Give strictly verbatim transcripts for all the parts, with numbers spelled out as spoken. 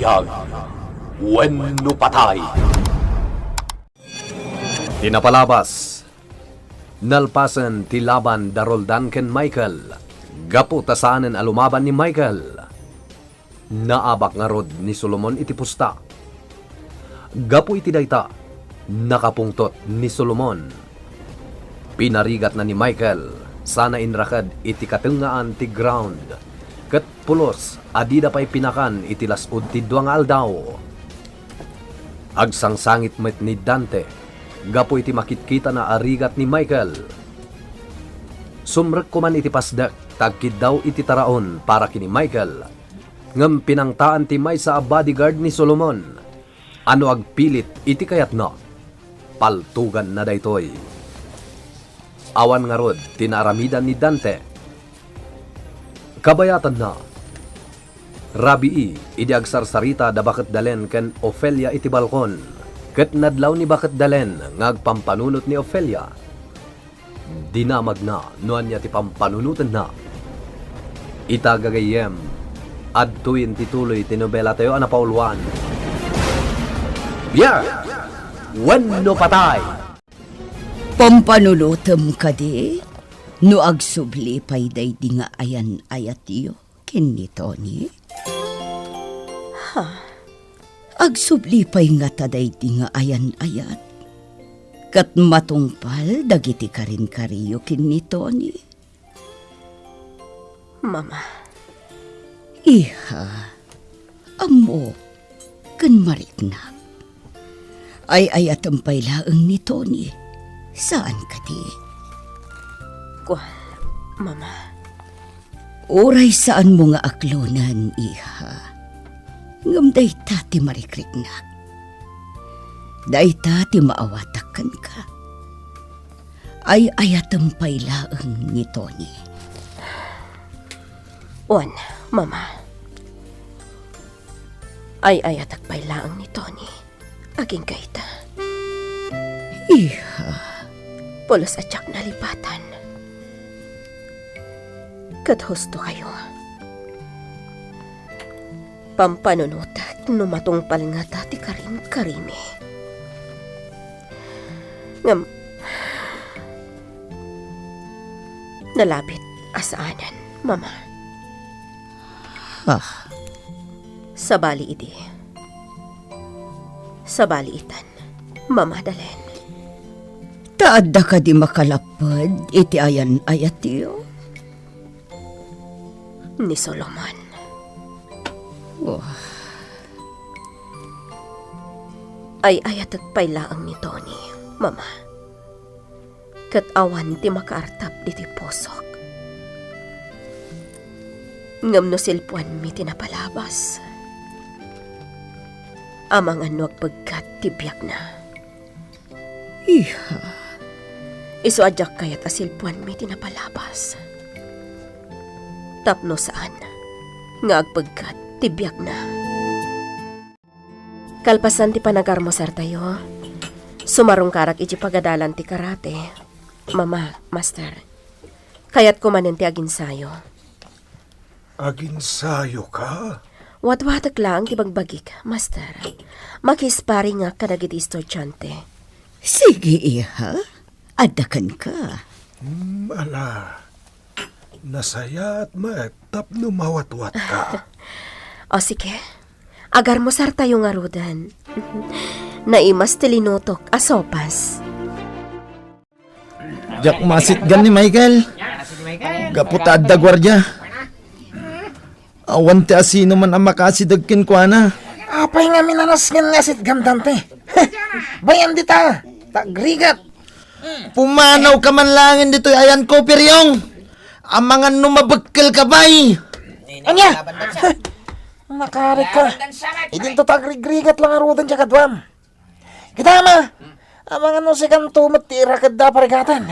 Addang wenno patay. Ti napalabas, nalpasen ti laban da Roldan ken Michael. Gapu ta saanen a lumaban ni Michael, naabak ngarud ni Solomon iti pusta. Gapu iti dayta, nakapungtot ni Solomon. Pinarigatna ni Michael, sana inraked iti katengngaan ti ground, ket pulos a dida pay pinakan iti las-ud ti dua nga aldaw. Agsangsangit met ni Dante gapu iti makitkitana a rigat ni Michael. Sumrekko man iti pasdek ta agkiddaw iti taraon para ken ni Michael, ngem pinangtaan ti maysa a bodyguard ni Solomon a no agpilit iti kayatna, paltoganna daytoy. Awan ngarud ti naaramidan ni Dante. Kabayatanna, rabii idi agsarsarita da Baket Dalen ken Ofelia iti balkon, ket nadlaw ni Baket Dalen nga agpampanunot ni Ofelia. Dinamagna no ania ti pampanunotenna. Ita gagayyem, adtoyen ti tuloy ti nobelatayo a napauluan, Biag wenno Patay. Pampanunotem kadi no agsubli pay daydi nga ayan-ayatyo ken ni Tony? Ha? Agsubli pay ngata daydi nga ayan-ayat ket matungpal dagiti karinkariyo ken ni Tony? Mama. Iha, ammok ken mariknak. Ay-ayatem pay laeng ni Tony. Saan kadi? Kuan, Mama. Uray saanmo nga aklonen, iha. Ngem dayta ti marikriknak. Dayta ti maawatak kenka. Ay-ayatem pay laeng ni Tony. Wen, Mama. Ay-ayatek pay laeng ni Tony. Agingga ita. Iha. Pulos a diak nalipatan. Ket husto kayo. Pampanunotek no matungpal ngata ti karinkarimi. Ngem, nalabit a saanen, Mama. Ah. Sabali idi. Sabali itan, Mama Dalen. Ta adda kadi makalapped iti ayan-ayatyo? Ni Solomon. Oh. Ay-ayatek pay laeng ni Tony, Mama. Ket awan ti makaartap ditoy pusok. Ngem no silpuanmi ti napalabas, amangan no agpeggat ti biagna. Iha. Isu a diak kayat a silpuanmi ti napalabas. Tapno saan nga agpeggat ti biagna. Kalpasan ti panagarmusartayo, sumarungkarak iti pagadalan ti karate. Mama, Master, kayatko manen ti aginsayo. Aginsayoka? Watwatek laeng ti bagbagik, Master. Makisparingak kadagiti estudiante. Sige, iha. Adda kenka. Hmm, ala. Nasayaat met tapno mawatwatka. O, sige. Agarmusartayo ngaruden. Naimas ti linutok a sopas. Diak masitgan ni Michael. Gapu ta adda guardia. Awan ti asinoman a makasideg kenkuana. Apay nga minanasngen nga sitgam, Dante? Bayan dita, ta agrigat. Pumanawka man laengen ditoy ayanko, Piryong. Amangan no mabekkelka pay. Ania? Nakarik ka. Idinto ta agrigrigat la ngaruden ti kaduam. Kita, ma. Amangan no sikanto met ti irakedda a parigatan.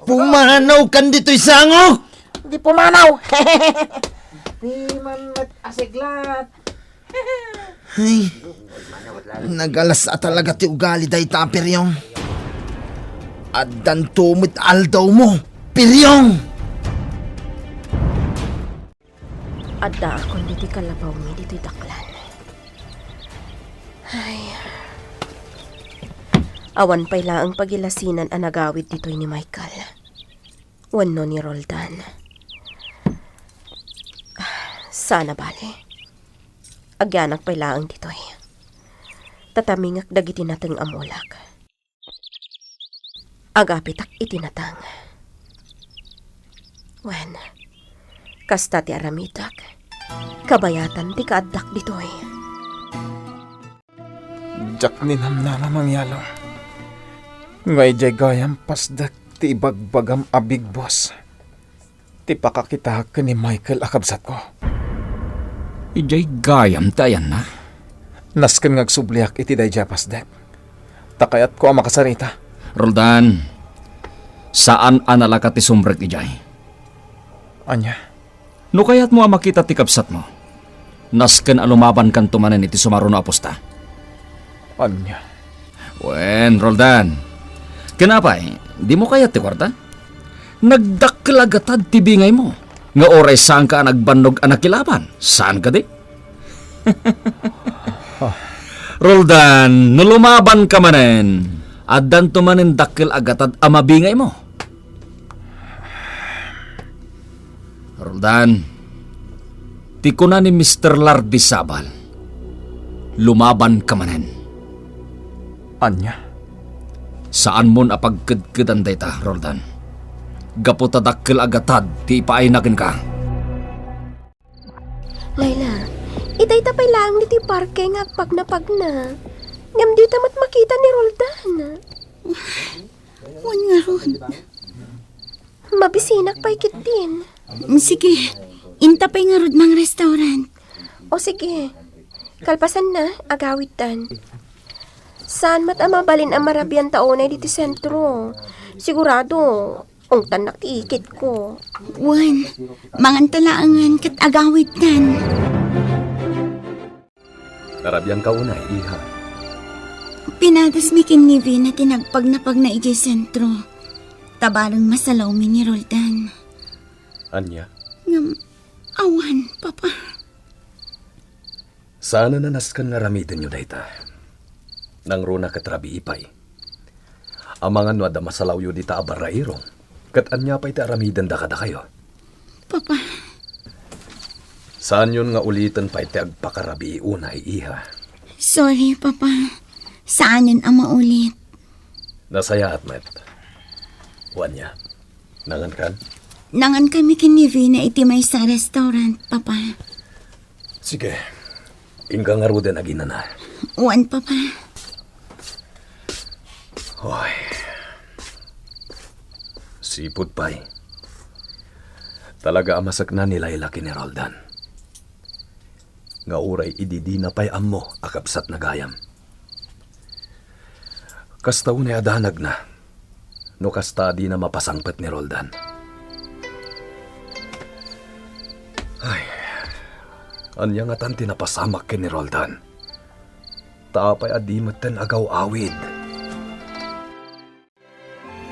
Pumanawkan ditoy sangok. Di pumanaw. Di man met asiglat. Ay, nagalas a talaga ti ugali dayta, Piryong. Addanto met aldawmo, Piryong! Addaakon ditoy kalabawmi ditoy daklan. Ay. Awan pay laeng pagilasinan a nagawid ditoy ni Michael wenno ni Roldan. Sana bale. Agyanak pay laeng ditoy. Tatamingek dagiti nateng a mulak. Agapitak iti natang. Wen, kasta ti aramidek. Kabayatan ti kaaddak ditoy. Diak ninamnama, Mangyalo, nga idiay gayam pasdek ti ibagbagam a Big Boss ti pakakitaak ken ni Michael a kabsatko. Idiay gayam ti ayanna? Nasken nga agsubliak iti daydiay a pasdek. Ta kayatko a makasarita. Roldan, saan a nalaka ti sumrek idiay. Ania? No kayatmo a makita ti kabsatmo, nasken a lumabankanto manen iti sumaruno a pusta. Ania? Wen, Roldan. Ken apay, dimo kayat ti kuarta? Nagdakkel a gatad ti bingaymo, nga uray saanka a nagbannog a nakilaban. Saan kadi? Roldan, no lumabanka manen, addanto manen dakkel a gatad a mabingaymo. Roldan, ti kuna ni Mister Lardi Sabal, lumabanka manen. Ania? Saanmon a pagkedkedan dayta, Roldan. Gapu ta dakkel a gatad ti ipaayna kenka. Laila, itayta pay laeng ditoy parke nga agpagnapagna. Ngem dita met makita ni Roldan. Wen ngarud. Mabisinak pay ketdin. Sige, inta pay ngarud mang restaurant. O sige. Kalpasanna, agawidtan. Saan met a mabalin a marabianta unay ditoy sentro. Sigurado, ungtannak ti ikitko. Wen, manganta laengen ket agawidtan. Narabianka unay, iha. Pinadasmi ken ni Vina ti nagpagnapagna idiay sentro. Ta bareng masalawmi ni Roldan. Ania? Ngem, awan, Papa. Saan a nasken nga aramidenyo dayta. Nangruna ket rabii pay. Amangan no adda masalawyo dita a barrairong, ket ania pay ti aramidenda kadakayo? Papa. Saanyon nga uliten pay ti agpakarabii unay, iha. Sorry, Papa. Saanen a maulit. Nasayaat met. Wen ania? Nangankan? Nangankami ken ni Vina iti maysa a restaurant, Papa. Sige. Inka ngaruden aginana. Wen, Papa. Oy. Sipud pay. Talaga a masekna ni Laila ken ni Roldan. Nga uray idi dina pay ammo a kabsatna gayam. Kasta unay a danagna, no kasta a dina mapasangpet ni Roldan. Ay, ania ngatan ti napasamak ken ni Roldan? Ta apay a di metten agaw-awid?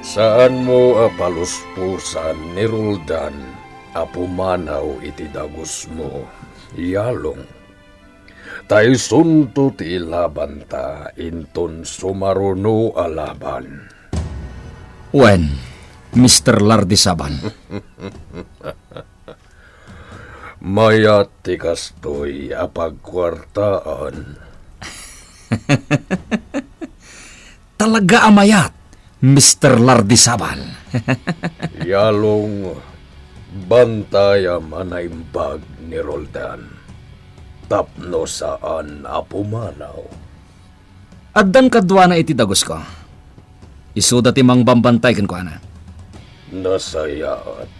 Saanmo a palusposan ni Roldan a pumanaw iti dagusmo, Yalong. Ta isunto ti ilabanta inton sumaruno a laban. Wen, Mister Lardisaban. Mayat ti kastoy a pagkuartaan. Talaga a mayat, Mister Lardisaban. Yalong, bantayam a naimbag ni Roldan tapno saan a pumanaw. Addan kaduana iti dagusko. Isuda ti mangbambantay kenkuana. Nasayaat.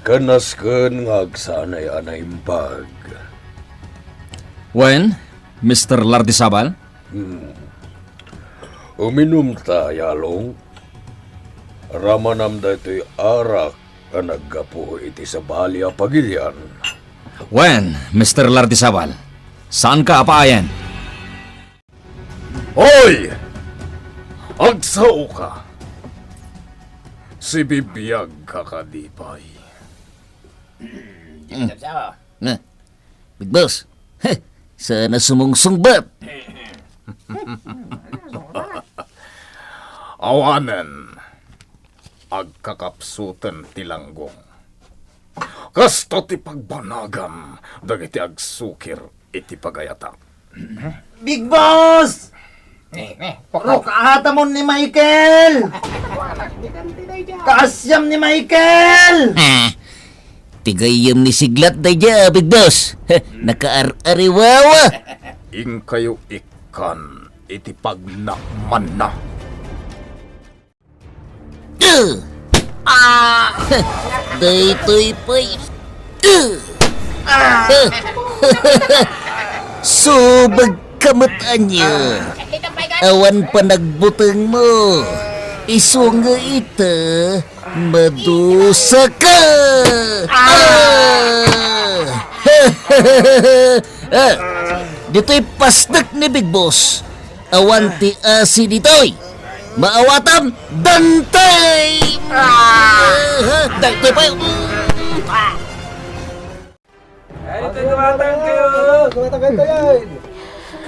Kanasken nga agsanay a naimbag. Wen, Mister Lardisaban? Hmm. Uminumta, Yalong. Ramanam daytoy arak a naggapu iti sabali a pagilian. Wen, Mister Lardisaban, saanka a paayen? Hoy! Agsaoka! Sibibiagka kadi pay? Dito sa. Eh, Big Boss. Heh, Saan a sumungsungbat. Awanen, agkakapsuten ti langgong. Kasta ti pagbanagam dagiti agsukir iti pagayatak. Big Boss! Rukaatam ni Michael! Kaasiam ni Michael! Ah, ti gayyem ni Siglat daydiay, Big Boss. Nakaar-ariwawa. Inkayo ikkan iti pagnakmanna. Uh! Ah! Daytoy pay. Uh! Ah! Subagka met ania. Awan panagbutengmo. Isu nga ita, madusaka. Ah! Ah! Ditoy pasnek ni Big Boss. Awan ti asi ditoy. Maawatam, dantay! Ah! Dantay pa.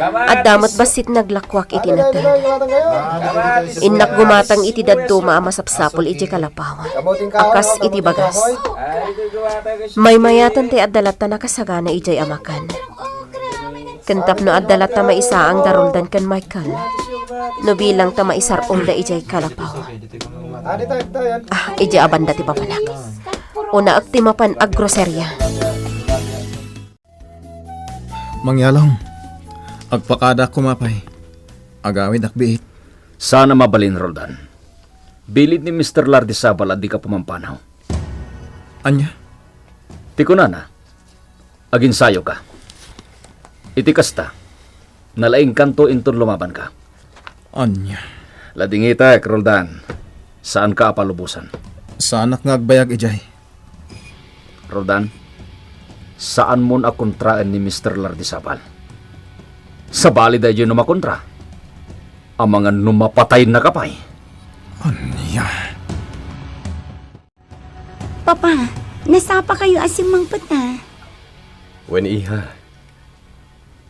Adda met bassit naglakuak iti nateng. Innak gumatang iti dadduma a masapsapul iti kalapawan a kas iti bagas. Maymayaten ti adda latta nakasagana idiay a makan. Ken tapno adda latta maisaang da Roldan ken Michael, no bilang ta maisar-ongda idiay kalapaw. Ah, idiay a banda ti papanak. Unaak ti mapan aggroseria. Mangyalong, agpakadak koma pay. Agawidak biit. Saan a mabalin, Roldan. Bilin ni Mister Lardizabal a dika pumampanaw. Ania? Ti kunana, aginsayoka. Iti kasta, nalaingkanto inton lumabanka. Ania? Ladingitek, Roldan. Saanka a palubosan. Saanak nga agbayag idiay. Roldan, saanmon a kontraen ni Mister Lardizabal. Sabali daydiay no makontra. Amangan no mapatayennaka pay. Ania? Papa, nasapakayo a simmangpet a? Wen, iha.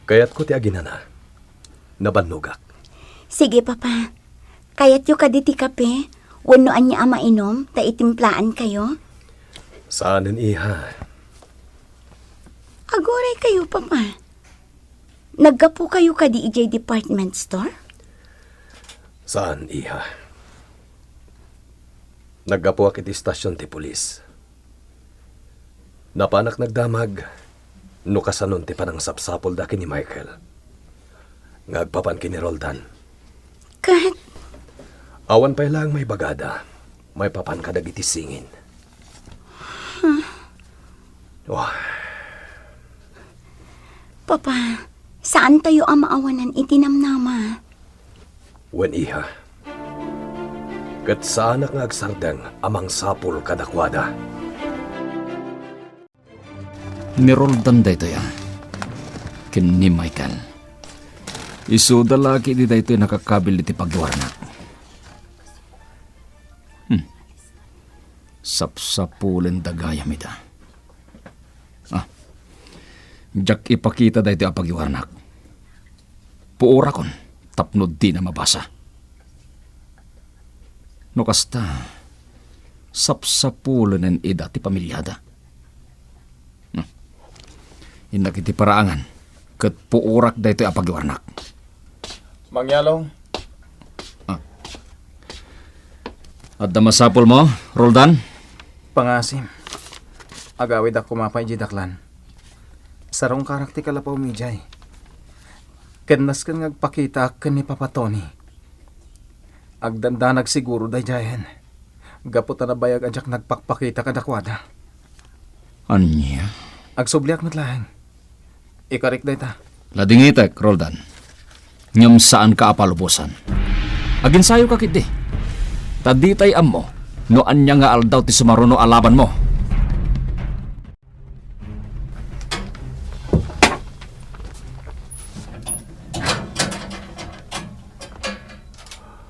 Kayatko ti aginana. Nabannogak. Sige, Papa. Kayatyo kadi ti kape wenno ania a mainom ta itimplaankayo? Saanen, iha. Aguraykayo, Papa. Naggapukayo kadi idiay department store? Saan, iha. Naggapuak iti estasion ti pulis. Napanak nagdamag no kasanon ti panangsapsapulda ken ni Michael nga agpapan ken ni Roldan. Ket? Awan pay laeng maibagada maipapan kadagiti singin. Huh? Oh. Papa, saantayo a maawanan iti namnama. Wen, iha. Ket saanak nga agsardeng a mangsapul kadakuada. Ni Roldan daytoy a ken ni Michael. Isuda la ketdi daytoy nakakabil iti pagiwarnak. Hmm. Sapsapulenda gayam ida. Ah, diak ipakita daytoy a pagiwarnak. Puorakon tapno dina mabasa. No kasta, sapsapulenen ida ti pamiliada. Hmm. Innak iti paraangan, ket puorak daytoy a pagiwarnak. Mangyalong. Ah. Adda masapulmo, Roldan? Pangasim. Agawidak koma pay idiay daklan. Sarungkarak ti kalapawmi idiay. Ken nasken nga agpakitaak ken ni Papa Tony. Agdandanag siguro daydiayen. Gapu ta nabayag a diak nagpakpakita kadakuada. Ania? Agsubliak met laeng. Ikarik dayta. Ladingitek, Roldan. Ngem saanka a palubosan. Aginsayoka ketdi. Ta ditay ammo no ania nga aldaw ti sumaruno a labanmo.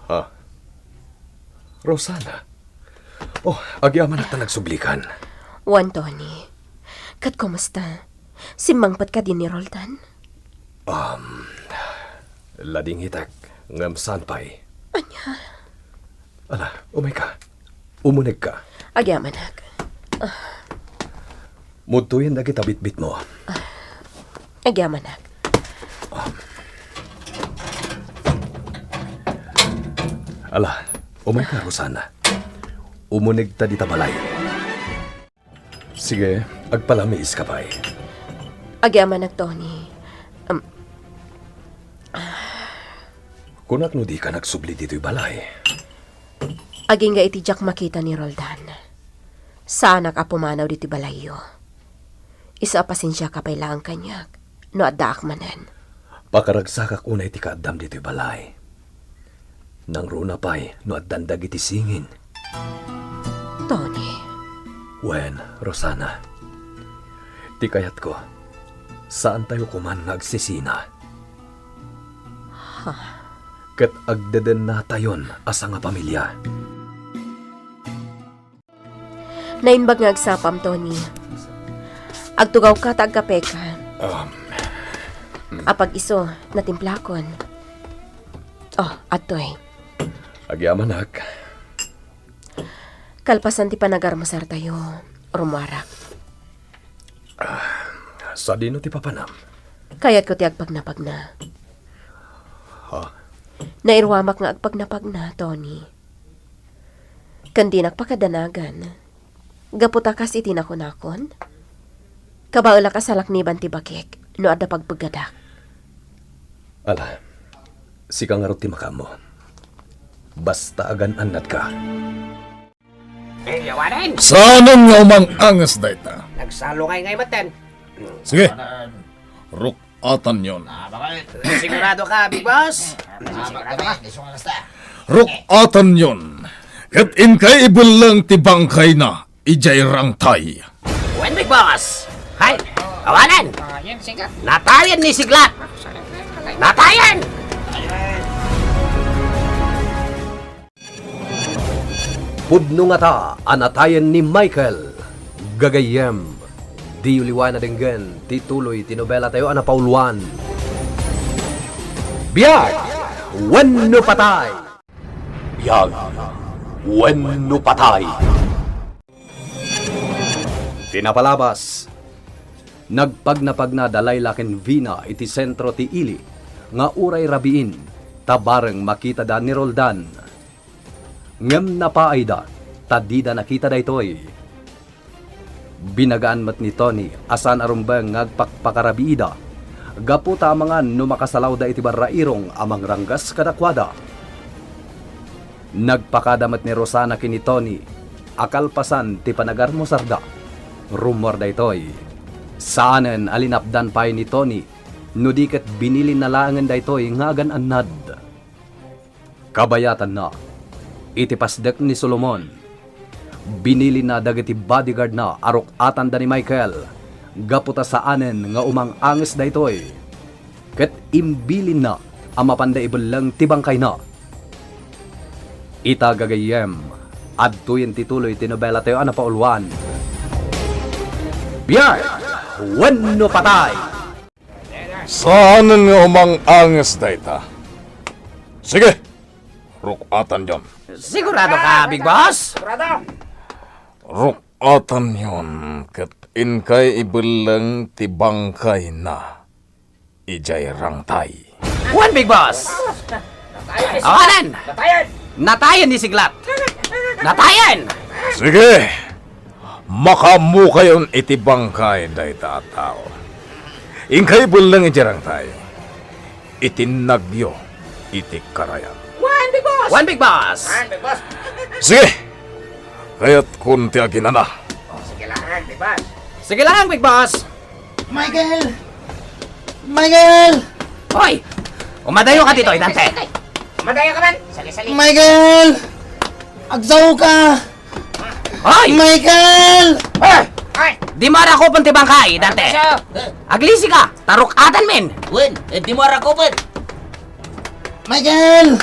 Ah. Rosana. Oh, agyamanak ta nagsublikan. Wen, Tony. Ket kumusta? Simmangpet kadi ni Roldan? Um, ladingitek, ngem saan pay? Ania? Ala, umayka. Umunegka. Agyamanak. Mudtoyen dagita bitbitmo. Agyamanak. Ala, umayka, Rosana. Umunegta dita balay. Sige, agpalamiiska pay. Agyamanak, Tony. Am- Kunak no dika nagsubli ditoy balay. Agingga iti diak makita ni Roldan. Saanak a pumanaw ditoy balayyo. Isu a pasensiaka pay laeng kaniak no addaak manen. Pakaragsakak unay ti kaaddam ditoy balay. Nangruna pay no addan dagiti singin. Tony. Wen, Rosana. Ti kayatko, saantayo koman nga agsisina. Ha? Ket agdedennatayon a sangapamilia. Naimbag nga agsapam, Tony. Agtugawka ta agkapeka. Um. Apag-isu, natimplakon. Oh, adtoy. Agyamanak. Kalpasan ti panagarmusartayo, rumuarak. Ah, sadino ti papanam? Kayatko ti agpagnapagna. Ha? Nairuamak nga agpagnapagna, Tony. Ken dinak pakadanagan. Gapu ta kas iti nakunakon, kabaelak a salakniban ti bakek no adda pagpeggadak. Ala, sika ngarud ti makaammo. Basta agan-annadka. Eh, yawanen! Saanen nga umang-anges dayta? Nagsalungay ngay metten. Sige. Ruk-atanyon. Sigurado ka, Big Boss? Sigurado ka? Ruk-atanyon. Ket inkay ibelleng ti bangkayna idiay rangtay. Wen, Big Boss. Hay, awanen. Natayen ni Siglat. Natayen! Pudno ngata a natayen ni Michael. Gagayyem, diyo liwaen a denggen ti tuloy ti nobelatayo a napauluan, Biag Wenno Patay! Biag Wenno Patay! Ti napalabas, nagpagnapagna da Laila ken Vina iti sentro ti ili nga uray rabiin ta bareng makitada ni Roldan. Ngem napaayda ta dida nakita daytoy. Binagaan met ni Tony a saan a rumbeng nga agpakpakarabiida gapu ta amangan no makasalawda iti barrairong a mangranggas kadakuada. Nagpakada met ni Rosana ken ni Tony a kalpasan ti panagarmusarda. Rummuar daytoy. Saanen a linapdan pay ni Tony no di ket binilinna laengen daytoy nga agan-annad. Kabayatanna, iti pasdek ni Solomon, binilinna dagiti bodyguardna a ruk-atanda ni Michael gapu ta saanen nga umang-anges daytoy. Ket imbilinna a mapanda ibelleng ti bangkayna. Ita gagayyem, adtoyen ti tuloy ti nobelatayo a napauluan, Biag Wenno Patay! Saanen nga umang-anges dayta. Sige, ruk-atanyon. Sigurado ka, Big Boss? Ruk-atanyon ket inkay ibelleng ti bangkayna idiay rangtay. Wen, Big Boss! Awanen! Natayen ni Siglat! Natayen! Sige! Makaammokayon iti bangkay dayta a tao. Inkay ibelleng idiay rangtay. Itinnagyo iti karayan. Wen, Big Boss! Wen, Big Boss! Wen, Big Boss! Sige! Kayatkon ti aginana. Sige lang, Big Boss. Sige lang, Big Boss! Michael! Michael! Hoy! Umadayo ka ditoy, Dante! Umadayo ka man! Sali-sali! Michael! Agsaoka! Hoy! Michael! Eh! Hoy! Dimo arakupen ti bangkay, Dante! Aglisi ka! Taruk-atan men! Wen, eh, dimo arakupen! Michael!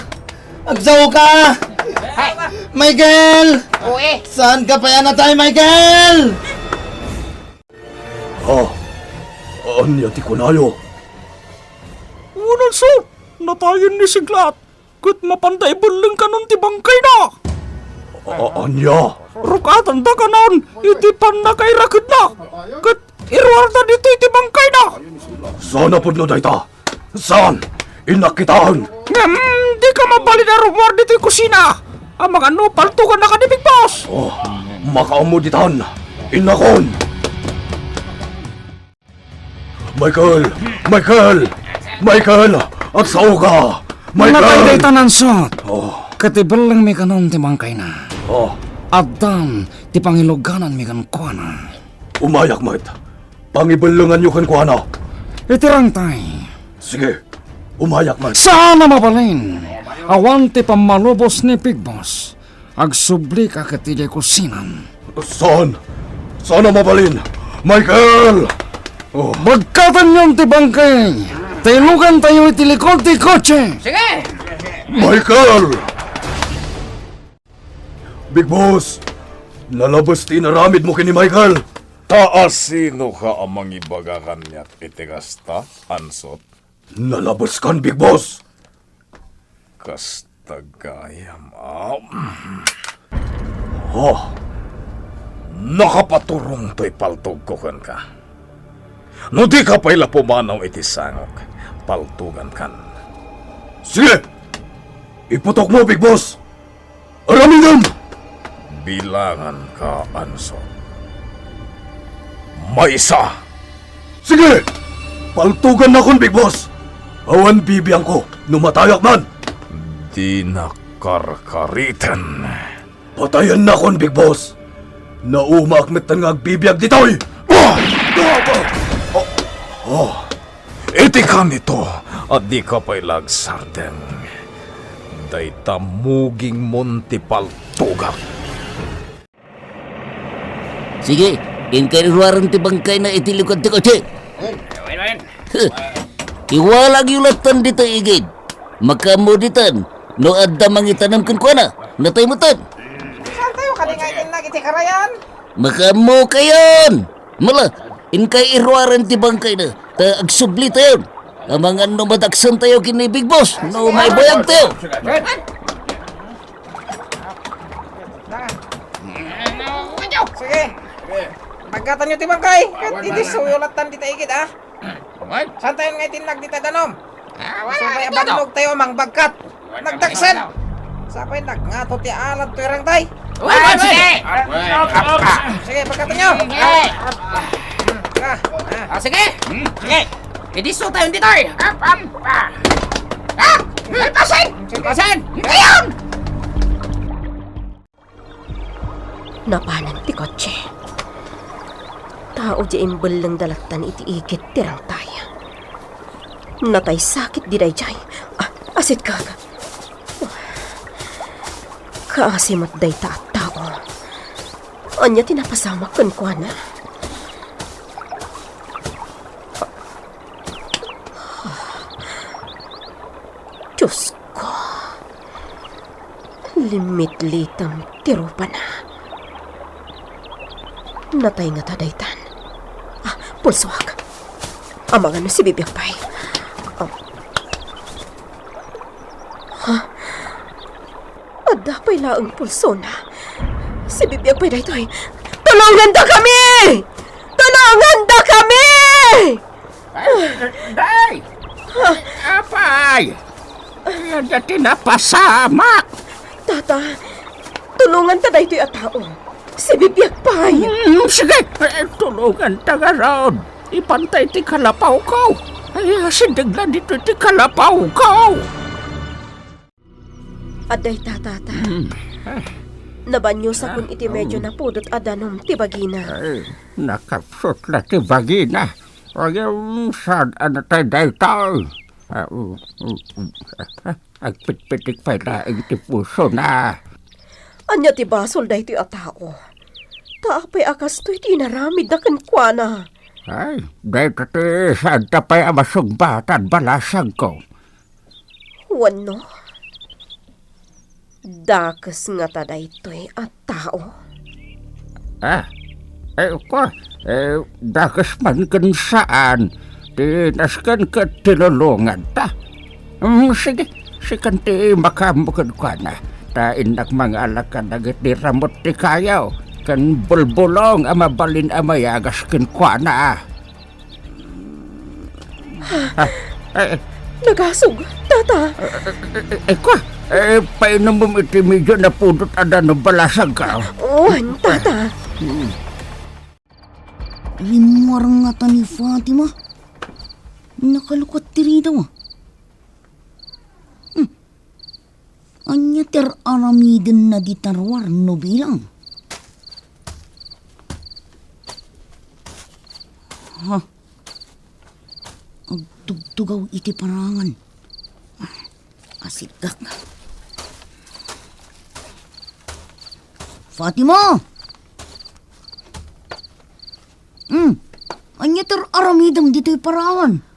Agsaoka! Hoy! Michael! Uy! Saanka pay a natay, Michael? Ha? Ania ti kunayo? Unanso, natayen ni Siglat, ket mapanda ibelleng kanon ti bangkayna. A-, ania? Rukatanda kanon iti pannakairakedna, ket iruarda ditoy ti bangkayna. Saan a pudno dayta? Saan? Innak kitaen. Ngem, dika mabalin a rummuar ditoy kusina. Amangan no paltogannaka ni Big Boss. Oh, makaammo ditan. Innakon. Michael! Michael! Michael! Agsaoka! Michael! Natay dayta, Nansot! Oh. Ket ibellengmi kanon ti bangkayna. Oh. Addan ti pangilugananmi kenkuana. Umayak met. Pangibellenganyo kenkuana. Iti rangtay. Sige. Umayak met. Saan a mabalin. Awan ti pammalubos ni Big Boss. Agsublika ket idiay kusinan. Saan? Saan a mabalin? Michael! Oh. Bagkatanyon ti bangkay! Ta ilugantayo iti likod ti kotse! Sige! Michael! Big Boss, nalabes ti inaramidmo ken ni Michael. Ta asinoka a mangibaga kaniak iti kasta, Ansot? Nalabeskan, Big Boss! Kasta gayam, a. Oh. Nakapaturong toy paltogko kenka. No dika pay la pumanaw iti sangok, paltogankan. Sige! Iputokmo, Big Boss! Aramidem! Bilanganka, Ansot. Maysa! Sige! Paltogannakon, Big Boss! Awan bibiangko no matayak man! Dinak karkariten. Patayannakon, Big Boss! Naumaak metten nga agbibiag ditoy! Ah! Ah! Ah! Ah! Iti kanito a dika pay la agsardeng, dayta mugingmon ti paltogak. Sige, inkay iruaren ti bangkayna iti likod ti kotse. Huh. Iwalagyo lattan ditoy igid. Makaammo ditan, no adda mangitanem kenkuana, natay metten. Saantayo kadi nga itinag iti karayan? Makaammokayon! Mala, inkay iruaren ti bangkayna, ta agsublitayon. Amangan no madaksantayo ken ni Big Boss, no maibayagtayo. Sige. Bagkatanyo ti bangkay. Ket idi suyo lattan dita igid, a. Saantayon nga itinag dita danum? Sabay a bannog tayo, mangbagkat. Nagdaksan. Sapay nagngato ti alat toy rangtay. Uy, sige. Sige, pagkato nyo. Sige. Ah, ah. Ah, sige. Hmm, sige. Idisso tayo ditoy. Ap, ap, ah. Ah! Alpasen! Alpasen! Ngayon! Napanen ti kotse. Tao ti imbellengda lattan iti igid ti rangtay. Natay sakit di daydiay. Ah, asitkak. Kaasi met dayta a tao. Ania ti napasamak kenkuana? Diosko. Limmitlitem ti rupana. Natay ngata daytan. Ah, pulsoak. Amangan no sibibiag pay. Ah. Ha? Adda pay laeng pulsona. Sibibiag pay daytoy. Tulongandakami! Tulongandakami! Ay, day! Apay! Ay, adda ti napasamak! Tata, tulonganta daytoy a tao. Sibibiag pay. Hmm, sige, eh, tulonganta ngarud. Ipantay ti kalapawko. Ay, asideg la ditoy ti kalapawko. Adda ita, tata. Hmm. Nabannosakon iti medio napudot a danum ti bagina. Ay, nakapsut la ti bagina. Ngem saan a natay daytoy. Ah, mm, mm, mm. Agpitpitik pay laeng ti pusona. Ania ti basol daytoy a tao? Ta apay a kastoy ti inaramidna kenkuana? Ay, dayta ti saanta pay a masungbatan balasangko. Wenno, dakes ngata daytoy a tao? Ah, eh, kua, eh, dakes man ken saan, Nasken ket tinulonganta. Mm, sige, sikan ti makaammo kenkuana. Ta innak mangala kadagiti ramut ti kayo, ken bulbulong a mabalin a mayagas kenkuana. Ah, eh, Nagasog, tata. Eh, kua, eh, painumom iti medyo napudot a dano balasangko. Wen, tata. Rimmuar ngata ni Fatima. Nakalukat ti ridaw, ah. Hmm. Ania ti ar-aramidenna dita ruar no bilang? Ha? Agtugtugaw iti parangan. Asigak. Fatima! Hmm, ania ti ar-aramidem ditoy parangan?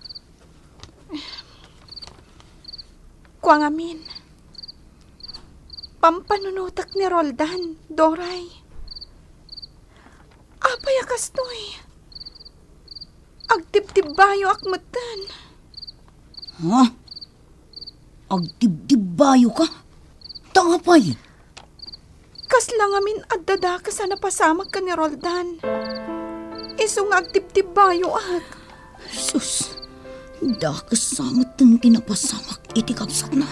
Kua ngamin, pampanunotek ni Roldan, Doray. Apay a kastoy? Agtibtibbayoak metten. Ha? Agtibtibbayoka? Ta apay? Kasla ngamin adda dakes a napasamak ken ni Roldan. Isu nga agtibtibbayoak. Sus, dakes sa metten ti napasamak iti kabsatna.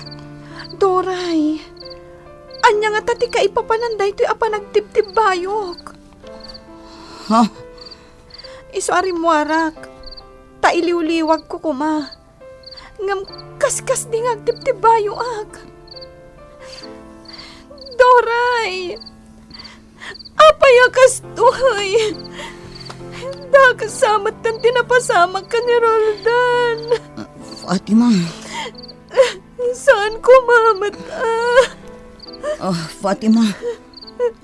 Doray, ania ngata ti kaipapanan daytoy a panagtibtibbayok? Ha? Isu a rimmuarak, ta iliwliwagko koma. Ngem kaskasdi nga agtibtibbayoak. Doray! Apay a kastoy? Dakes sa metten ti napasamak ken ni Roldan. Fatima. Saan koma met, ah? Ah, Fatima.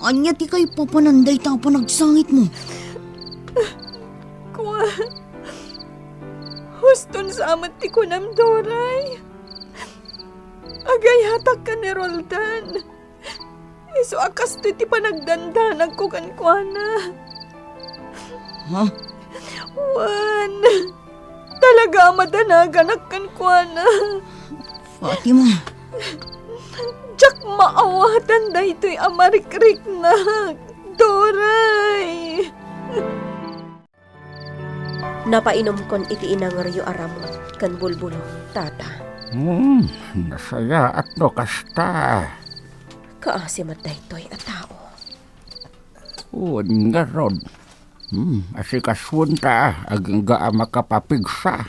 Ania ti kaipapanan dayta a panagsangitmo? Kua, huston sa met ti kunam, Doray. Agayatak ken ni Roldan. Isu a kastoy ti panagdandanagko kenkuana. Ha? Wen, talaga a madanaganak kenkuana. Fatima. Diak maawatan daytoy a marikriknak, Doray. Napainomkon iti inangeryo a ramut ken bulbulong, tata. Hmm, nasayaat no kasta. Kaasi met daytoy a tao. Wen ngarud. Hmm, asikasuenta, agingga a makapapigsa.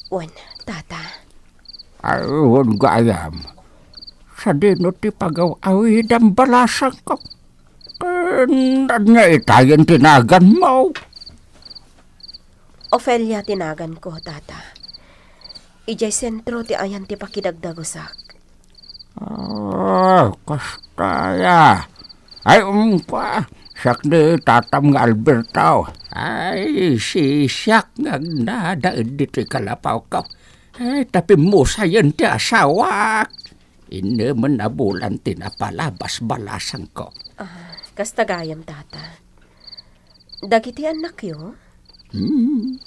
Wen, tata. Ay, wen gayam. Sadino ti pagaw-awidam balasangko? Ken ania itayen ti naganmo? Ofelia ti naganko, tata. Idiay sentro ti ayan ti pakidagdagusak. Ah, kasta ya. Ay, um, kua, siak ni tatam nga Alberto. Ay, si siak nga agnanaed ditoy kalapawko. Ay, ta pimmusayen ti asawak. Innemen a bulan ti napalabas balasangko. Ah, kasta gayam, tata. Dagiti annakyo? Hmm.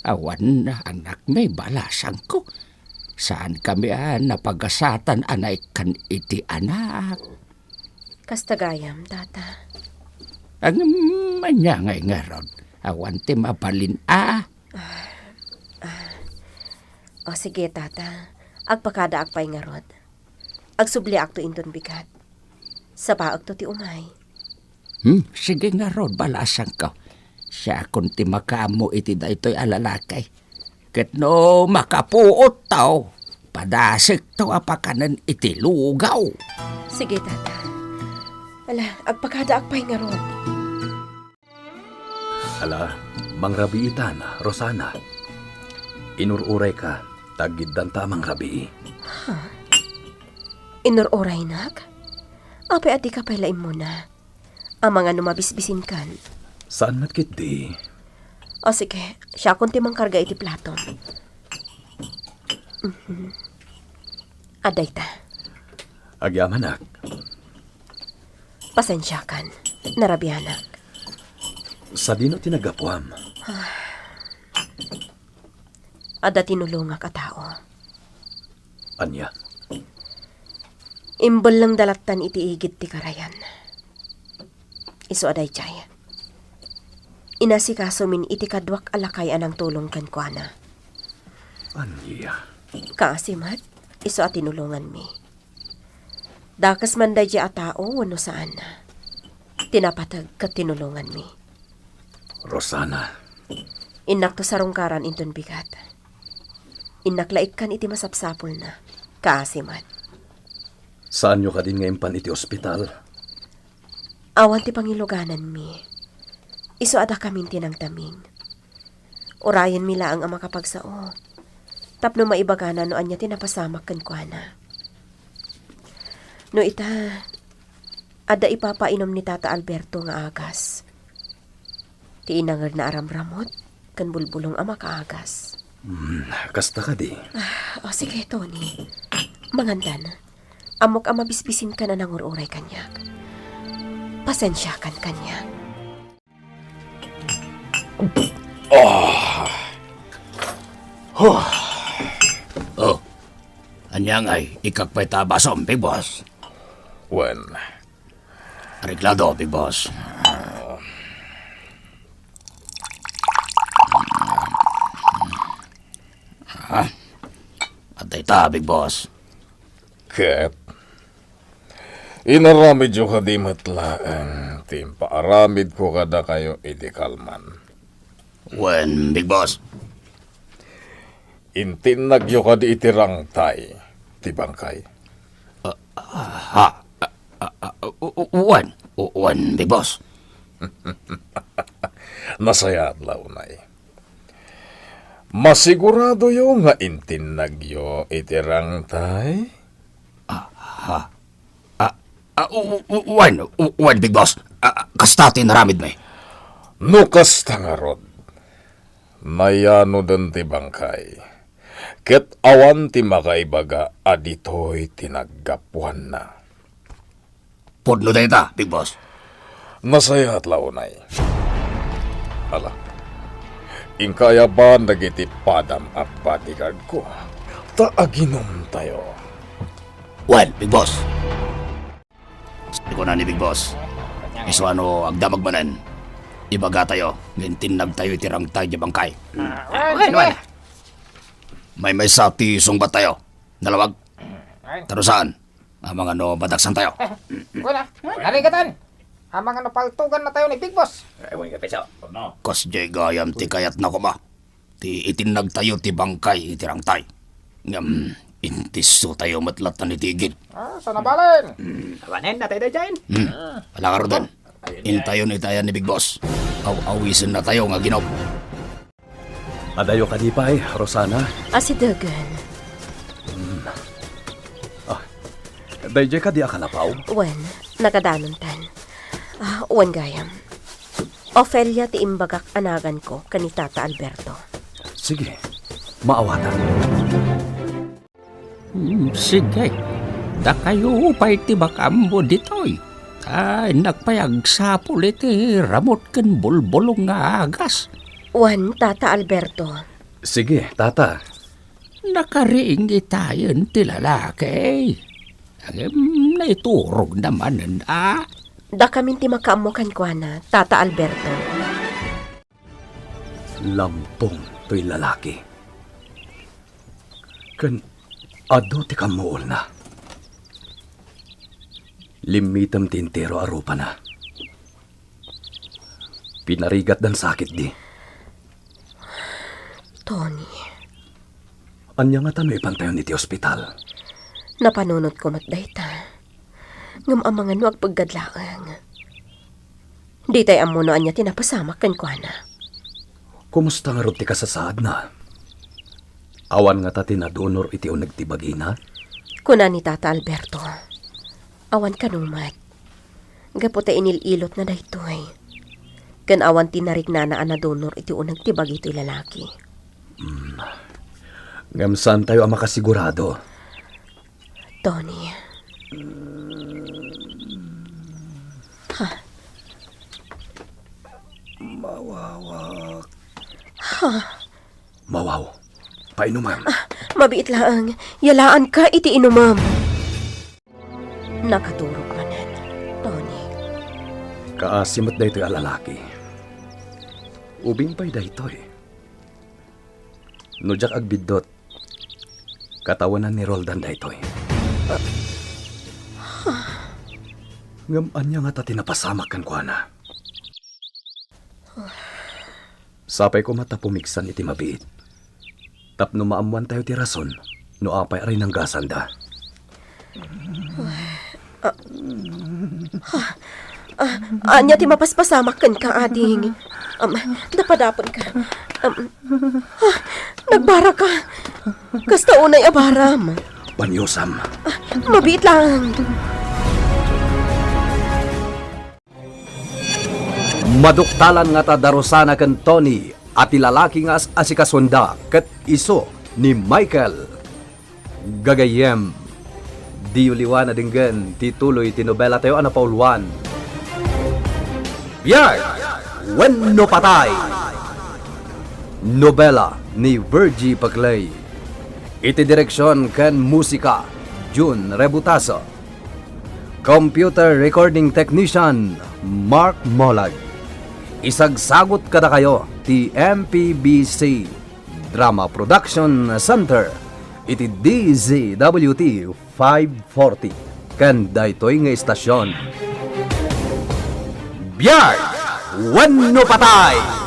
Awan annakmi balasangko. Saan kami a napagasatan a naikkan iti anak. Kasta gayam, tata. Ngem ania ngay ngarud? Awan ti mabalin a? Ah, ah. O, sige, tata. Agpakadaak pay ngarud. Agsubliakto inton bigat. Sabaekto ti umay. Hmm, sige ngarud, balasangko. Siakon ti makaammo iti daytoy a lalaki. Ket no makapuotto, padasekto a pakanen iti lugaw. Sige, tata. Ala, agpakadaak pay ngarud. Ala, mangrabiitan, Rosana. Inur-urayka, ta aggiddanta a mangrabii. Ha? Inur-uraynak? Apay a dika pay la immuna? Amangan no mabisbisinkan. Saan met ketdi? O sige, siakon ti mangkarga iti platom. Mhm. Adda ita. Agyamanak. Pasensiakan. Narabianak. Sadino ti naggapuam? Adda tinulongak a tao. Ania? Imbellengda lattan iti igid ti karayan. Isu a daydiay, inasikasomin iti kaduak a lakay a nangtulong kenkuana. Ania? Kaasi met, isu a tinulonganmi. Dakes man daydiay a tao wenno saan, ti napateg ket tinulonganmi. Rosana. Innakto sarungkaran inton bigat. Innak la ikkan iti masapsapulna. Kaasi met. Saanyo kadin nga impan iti ospital? Awan ti pangilugananmi. Isu a dakamin ti nangtaming. Urayenmi laeng a makapagsao tapno maibagana no ania ti napasamak kenkuana. No ita, adda ipapainom ni Tata Alberto nga agas. Ti inangerna a ramramut ken bulbulong a makaagas. Hmm, kasta kadi? Ah, o sige, Tony. Mangandan. Ammok a mabisbisinkan a nangur-uray kaniak. Pasensiakan kaniak. Oh. Huh. Oh. Ania ngay, ikkak pay ta basom, Big Boss? Wen. Areglado, Big Boss. Ah, adda ita, Big Boss. Ket, inaramidyo kadi met laeng ti impaaramidko kadakayo idi kalman? Wen, Big Boss. Intinnagyo kadi iti rangtay ti bangkay? Ah, ah, ha? Ah, ah, ah, u-, u-, wen, u-, wen, Big Boss. Nasayaat la unay. Masiguradoyo nga intinnagyo iti rangtay? Ah, ha? Ah, ah, u-, u-, u-, wen, u-, wen, Big Boss. Ah, ah, kasta ti inaramidmi. No kasta ngarud, nayanoden ti bangkay, ket awan ti makaibaga a ditoy ti naggapuanna. Pudno dayta, Big Boss. Nasayaat la unay. Ala, inka ayaban dagiti padam a bodyguardko, ta aginumtayo. Well, Big Boss. Kunana ni Big Boss, isuano agdamag manen, ibagatayo nga intinnagtayo iti rangtay ti bangkay. Ah, well, well, sige. Well. Maymaysa ti sungbattayo. Nalawag. Well. Taro saan? Amangan no madaksantayo. Eh, wala. Narigatan. Amangan no paltogannatayo ni Big Boss. Ay, wala ka, Peso. Kasdiay gayam ti kayatna koma. Ti itinnagtayo ti bangkay iti rangtay. Ngem, intissotayo met latta iti igid. Ah, sana balen. Hmm. Awanen, natay daydiay. Hmm. Ah. Ala ngaruden. Intayon itayan ni Big Boss. Aw-awisennatayo nga aginom. Adayo kadi pay, Rosana? Asidegen. Hmm. Ah, daydiay kadi a kalapaw? Wen, nakadanontan. Ah, wen gayam. Ofelia ti imbagak a naganko ken ni Tata Alberto. Sige, maawatak. Hmm, sige. Dakayo pay ti makaammo ditoy. Ta innak pay agsapul iti ramut ken bulbulong nga agas. Wen, Tata Alberto. Sige, Tata. Nakariing itayen ti lalaki. Ngem naiturogna manen a. Dakamin ti makaammo kenkuana, Tata Alberto. Lampong toy lalaki. Ken adu ti kammuolna. Limmitem ti entero a rupana. Pinarigatdan sakit di. Tony. Ania ngata no ipantayon iti ospital? Napanunotko met dayta. Ngem amangan no agpeggad laeng. Ditay ammo no ania ti napasamak kenkuana. Kumusta ngarud ti kasasaadna? Awan ngata ti nadonor iti uneg ti bagina? Kuna ni Tata Alberto, awan kano met. Gapu ta inil-ilotna daytoy. Ken awan ti nariknana a nadonor iti uneg ti bagi toy lalaki. Hmm. Ngem saantayo a makasigurado. Tony. Ha? Mawawak. Ha? Mawaw. Painumam. Mabiit laeng, yalaanka iti inumem. Nakaturog manen, Tony. Kaasi met daytoy a lalaki. Ubing pay daytoy. No diak agbiddut, katawenan ni Roldan daytoy. Ngem ania ngata ti napasamak kenkuana? Sapay koma ta pumigsan iti mabiit. Tapno maammoantayo ti rason no apay a rinanggasanda. Ah, ania ti mapaspasamak kenka, ading? Um, dapadaponka. Um, ah, nagbaraka. Kasta unay a baram. Paniusam. Ah, mabiit lang. Maduktalan ngata da Rosana ken Tony a ti lalaki nga as-asikasonda ket isu ni Michael. Gagayyem, diyo liwa na denggen ti tuloy ti nobelatayo a napauluan, Biag wenno Patay. Nobela ni Virgie Paclay. Iti direksion ken musika, Jun Rebutaso. Computer recording technician, Mark Molag. Isagsagut kadakayo ti M P B C Drama Production Center iti D Z W T five forty ken daytoy nga istasion. Biag wenno Patay!